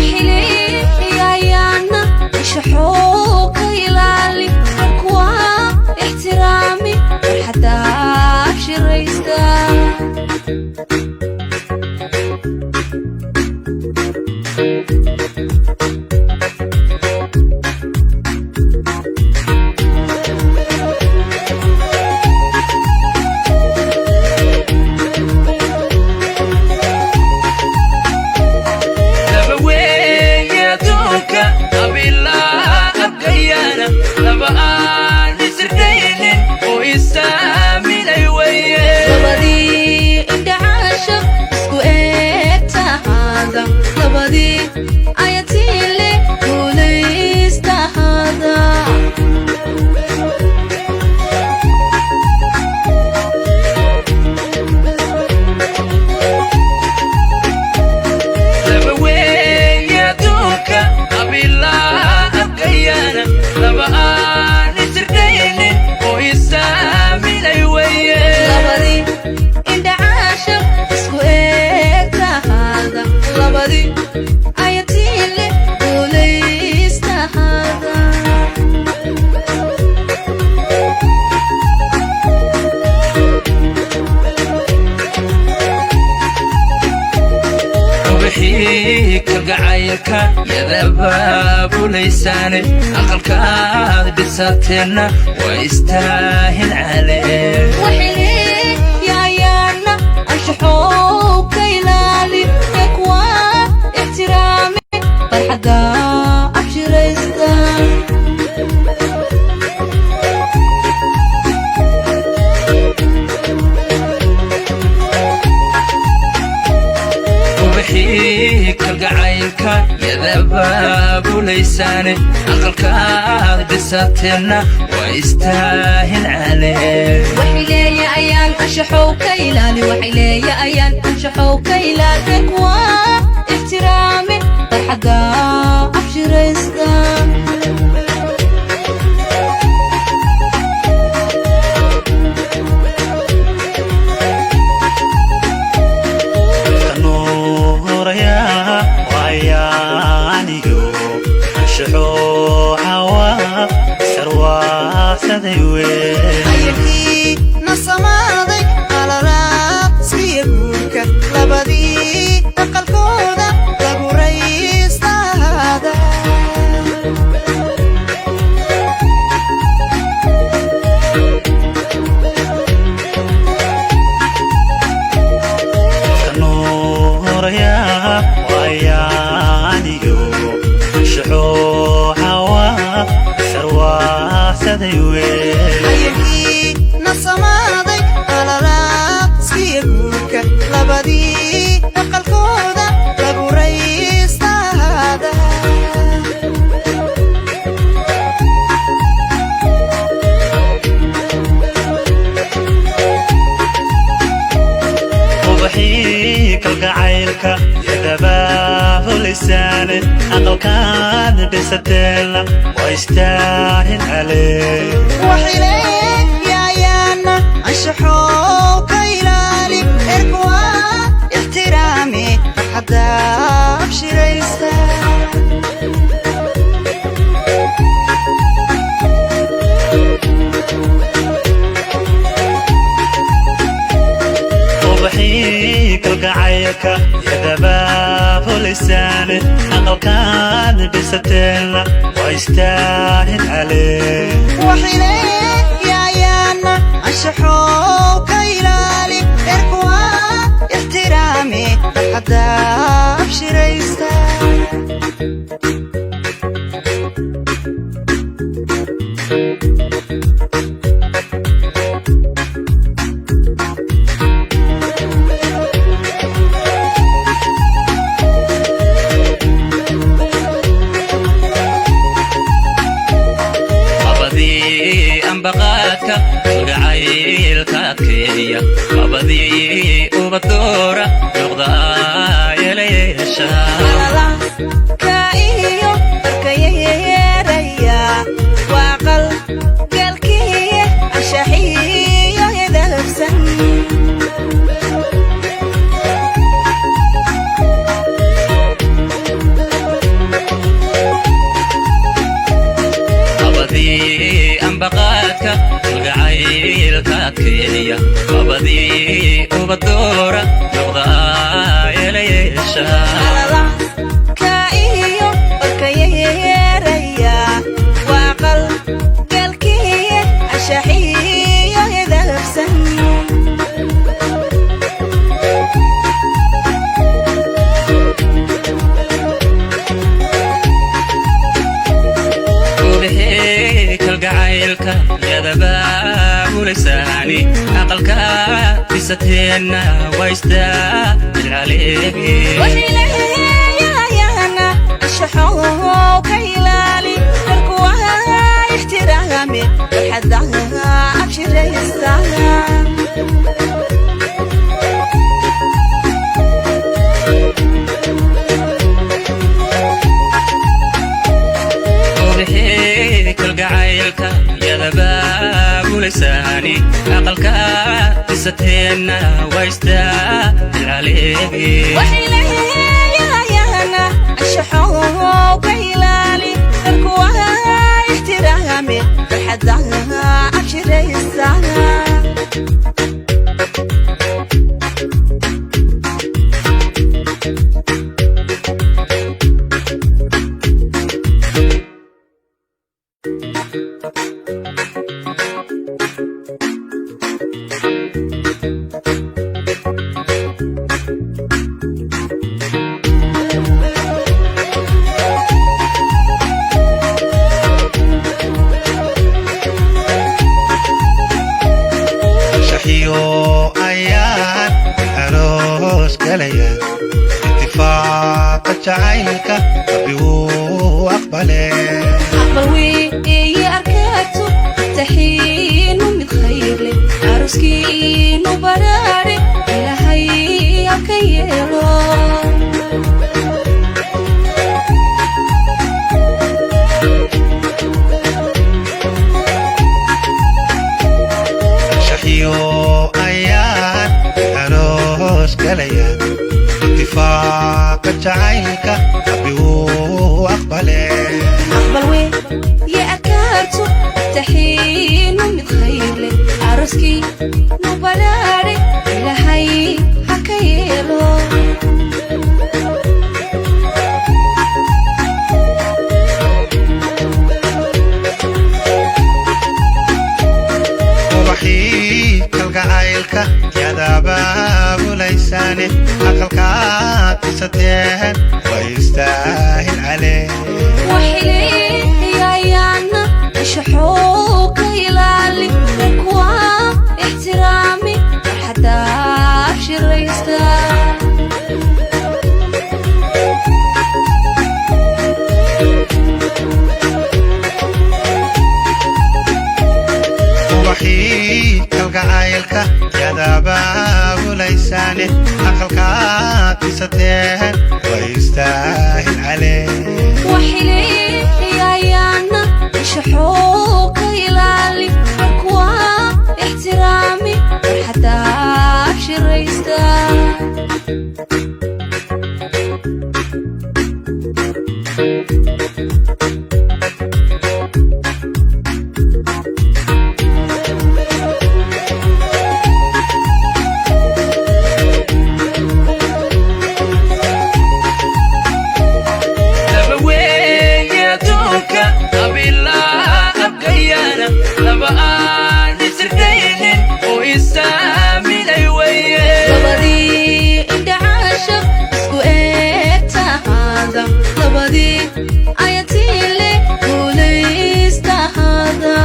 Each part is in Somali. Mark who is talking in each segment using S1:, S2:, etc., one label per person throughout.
S1: Waxilaayaana anshaxoo ka ilaali, kuwa ixtiraami, farxadda abshiraysta.
S2: Laba weeye adduunka qabiilaa abgayaana, laba aan isirnaynin oo isaaminay weye.
S1: Labadii indhacaashaq isku eegtahaada, labadii ayatiile guulaystahaada.
S2: Laba weeye adduunka qabiilaa abgayaana, laba aan isirnaynin oo isaaminay weye.
S1: Labadii indhacaashaq isku eegtahaada, labadii ayatiile guulaystahaada.
S2: Ubixii kalgacaylka yadabaabulaysaane, aqalkaad dhisateenna waa istaahil cale.
S1: Waxilaayaana anshaxow ka ilaali, kuwa ixtiraami, farxadda abshiraysta.
S2: Ubixii kalgacaylka yadabaabulaysaane, aqalkaad dhisateenna waa istaahil cale.
S1: Waxay ayaan anshaxow ka ilaali, waxay leeya ayaan anshaxow ka ilaali, kuwa ixtiraami, farxadda abshiraysta.
S3: Kanuuraya waayaaniyo anshaxoo cawa sarwaaqsaday wee.
S4: Ayakii na samaaday alalaasiya guurka, labadii aqalkooda lagu raystaada.
S3: Kanuuraya waayaaniyo anshaxoo cawa sarwaaqsaday wee.
S4: Ayakii na samaaday alalaasiya guurka, labadii aqalkooda lagu raystaada.
S3: Ubaxii kalgacaylka yadabaabulaysaane, aqalkaad dhisateenna waa istaahil cale.
S4: Waxilaayaana anshaxow ka ilaali, erkuwa ixtiraami, farxadda abshiraysta.
S3: Ubaxii kalgacaylka yadabaabulaysaane, aqalkaad dhisateenna waa istaahil cale.
S4: Waxilaayaana anshaxow ka ilaali, erkuwa ixtiraami, farxadda abshiraysta.
S2: Labadii ambaqaadka kalgacaylka adkeeya, labadii ubadoora noqda yeelayeesha.
S4: Ka iyo barkayeeraya waa qal galkiye anshaxiyo hedabsan.
S2: adkeeya labadii ubadoora noqda yeelayeesha.
S4: Ka iyo orkayeeraya waa qal galkiye anshaxiyo edabsan.
S2: Ubixii kalgacaylka yadabaabulaysani aqalka dhisateenna waa istaa bilcaleegi.
S4: Waxayleeyayana anshaxow ka ilaali darkuwa ixtiraame farxadaha abshiraysta.
S2: Ubixii kalgacaylka yadabaabulaysani aqalka dhisateenna waa istaa bilcaleegi.
S4: Waxayleeyayana anshaxow ka ilaali darkuwa ixtiraame farxadaha abshiraysta.
S3: Shaxiyo ayaan aroos galaya itifaaqa jacaylka Rabbi wuu aqbale.
S1: Aqbal weeye arkaato taxiinu mid khayr leh aroskiinu baraare Ilaahay haka yeelo.
S3: Shaxiyo ayaan aroos galaya itifaaqa jacaylka Rabbi wuu aqbale.
S1: Aqbal weeye arkaato taxiinu mid khayr leh aroskiinu baraare Ilaahay haka yeelo.
S3: Ubaxii kalgacaylka yadaabaabulaysaane aqalkaad dhisateen way istaahil calee.
S1: Waxayleeyayaana anshaxow ka ilaali kuwa ixtiraami farxadda abshiraysta.
S3: Ubaxii kalgacaylka yadaabaabulaysaane aqalkaad dhisateen way istaahil calee.
S1: Waxayleeyayaana anshaxow ka ilaali kuwa ixtiraami farxadda abshiraysta.
S2: Laba weeye adduunka qabiilaa abgayaana laba aan isirkaynin oo isaaminay weye.
S1: Labadii indhacaashaq isku eegtahaada labadii ayatiile guulaystahaada.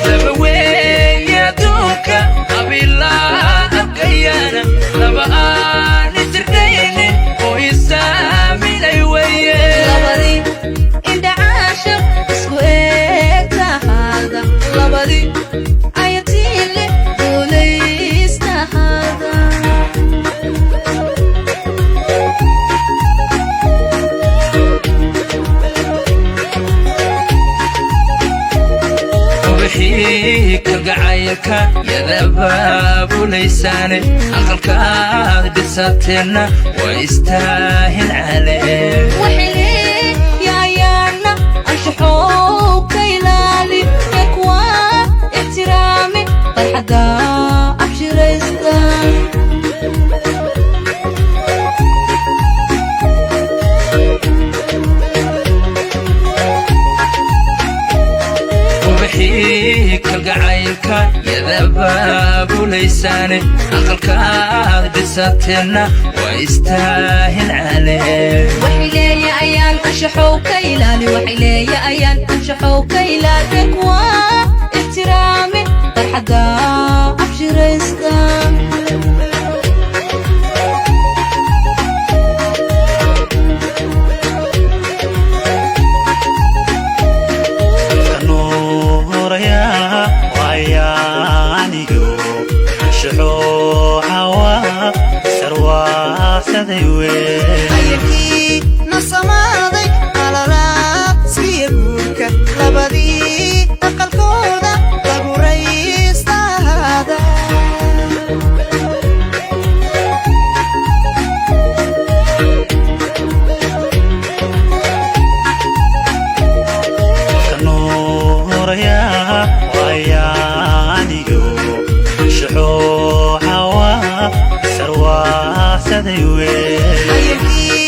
S2: Laba weeye adduunka qabiilaa abgayaana laba aan isirkaynin oo isaaminay weye.
S1: Labadii indhacaashaq isku eegtahaada labadii ayatiile.
S2: Ubaxii kalgacaylka yadabaabulaysaan, aqalkaad dhisateenna waa istaahil cale.
S1: Waxayleeyayaana anshaxow ka ilaali, reerkuwa ixtiraami, farxadda abshiraysta.
S2: Ubaxii kalgacaylka yadabaabulaysaan, aqalkaad dhisateenna waa istaahil cale.
S1: Waxay leeyayaan anshaxow ka ilaali, waxay leeyayaan anshaxow ka ilaali, reerkuwa ixtiraami, farxadda abshiraysta.
S3: Kanuuraya waayaaniyo anshaxoo cawa sarwaaqsaday wee.
S4: Ayakii na samaaday alalaasiya guurka, labadii aqalkooda lagu raystaada.
S3: Kanuuraya waayaaniyo anshaxoo cawa sarwaaqsaday wee.
S4: Ayakii